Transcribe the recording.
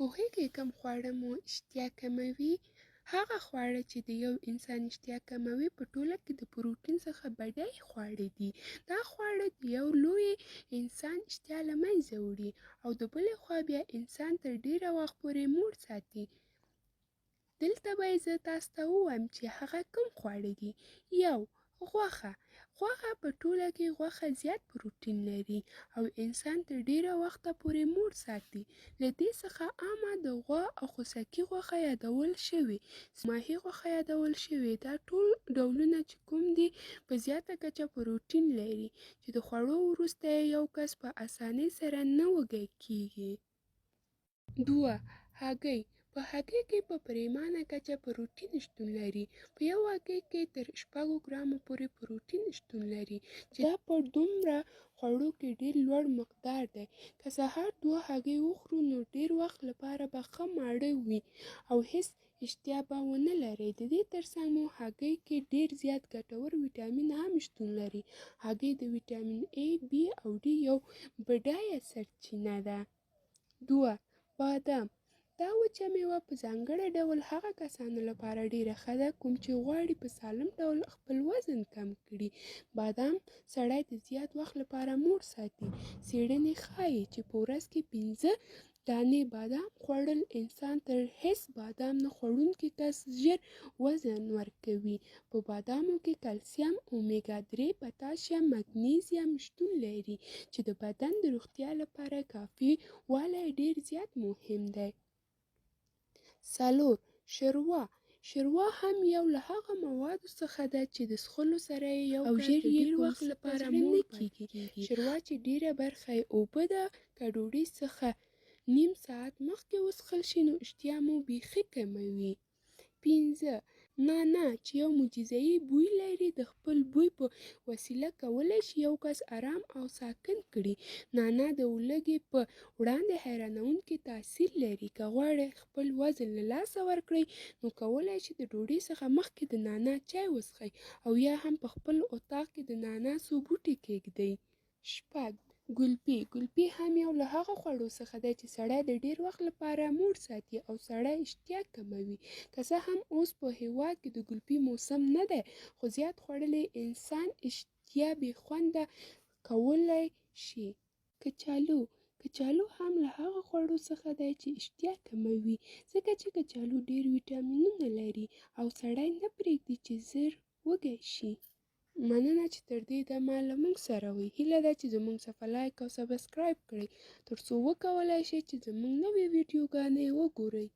پوهېږئ کوم خواړه مو اشتها کموي؟ هغه خواړه چې د یو انسان اشتها کموي په ټوله کې د پروټین څخه بډای خواړه دي. دا خواړه د یو لوی انسان اشتها له منځه وړي او د بلې خوا بیا انسان تر ډېره وخت پورې موړ ساتي. دلته به یې زه تاسو ته ووایم چې هغه کوم خواړه دي. یو، غوښه. غوښه په ټوله کې غوښه زیات پروټین لري او انسان تر ډېره وخته پورې موړ ساتي. له دې څخه عامه د غوا او خوسکي غوښه یادول شوې، ماهي غوښه یادول شوې. دا ټول ډولونه چې کوم دي په زیاته کچه پروټین لري چې د خوړو وروسته یې یو کس په اسانۍ سره نه وږی کېږي. دوه، هګۍ. په هګۍ کې په پریمانه کچه پروټین شتون لري. په یو هګۍ کې تر شپږو ګرامو پورې پروټین شتون لري چې دا په دومره خوړو کې ډېر لوړ مقدار دی. که سهار دوه هګۍ وخورو نو ډېر وخت لپاره به ښه ماړه وي او هېڅ اشتها به ونه لرئ. د دې ترڅنګ مو هګۍ کې ډېر زیات ګټور ویټامین هم شتون لري. هګۍ د ویټامین A، B او D یو بډایه سرچینه ده. دوه، بادام. دا وچه مېوه په ځانګړی ډول هغه کسانو لپاره ډېره ښه ده کوم چې غواړي په سالم ډول خپل وزن کم کړي. بادام سړی د زیات وخت لپاره موړ ساتي. څېړنې ښايي چې په ورځ کې پنځه دانې بادام خوړل انسان تر هېڅ بادام نه خوړونکي کس ژر وزن ورکوي. په بادامو کې کلسیم، اومیګا درې، پتاشیم، مګنیزیم شتون لري چې د بدن د روغتیا لپاره کافي والی ډېر زیات مهم دی. څلور، شروا. شروا هم یو له هغه موادو څخه ده چې د څښلو سره یې یو او ژر یې ډېر وخت لپاره موړ نه کېږي. شروا چې ډېره برخه یې اوبه ده، که ډوډۍ څخه نیم ساعت مخکې وڅښل شي نو اشتها مو بیخي کموي. پنځه، نعنا چې یو معجزهيي بوی لري، د خپل بوی په وسیله کولی شي یو کس ارام او ساکن کړي. نعنا د ولږې په وړاندې حیرانوونکی تاثیر لري. که غواړئ خپل وزن له لاسه ورکړئ نو کولی شئ د ډوډۍ څخه مخکې د نعنا چای وڅښئ او یا هم په خپل اتاق کې د نعنا څو بوټي کېږدئ. شپږ، ګلپي. ګلپي هم یو له هغو خوړو څخه دی چې سړی د ډېر وخت لپاره موړ ساتي او سړی اشتیا کموي. که څه هم اوس په هېواد کې د ګلپي موسم نه دی، خو زیات خوړل یې انسان اشتیا بې خونده کولی شي. کچالو. کچالو هم له هغو خوړو څخه دی چې اشتیا کموي، ځکه چې کچالو ډېر ویټامینونه لري او سړی نه پرېږدي چې زر وږی شي. مننه چې تر دې دمه له موږ سره وئ. هیله ده چې زموږ صفحه لایک او سبسکرایب کړئ تر څو وکولای شئ چې زموږ نوې ویډیوګانې وګورئ.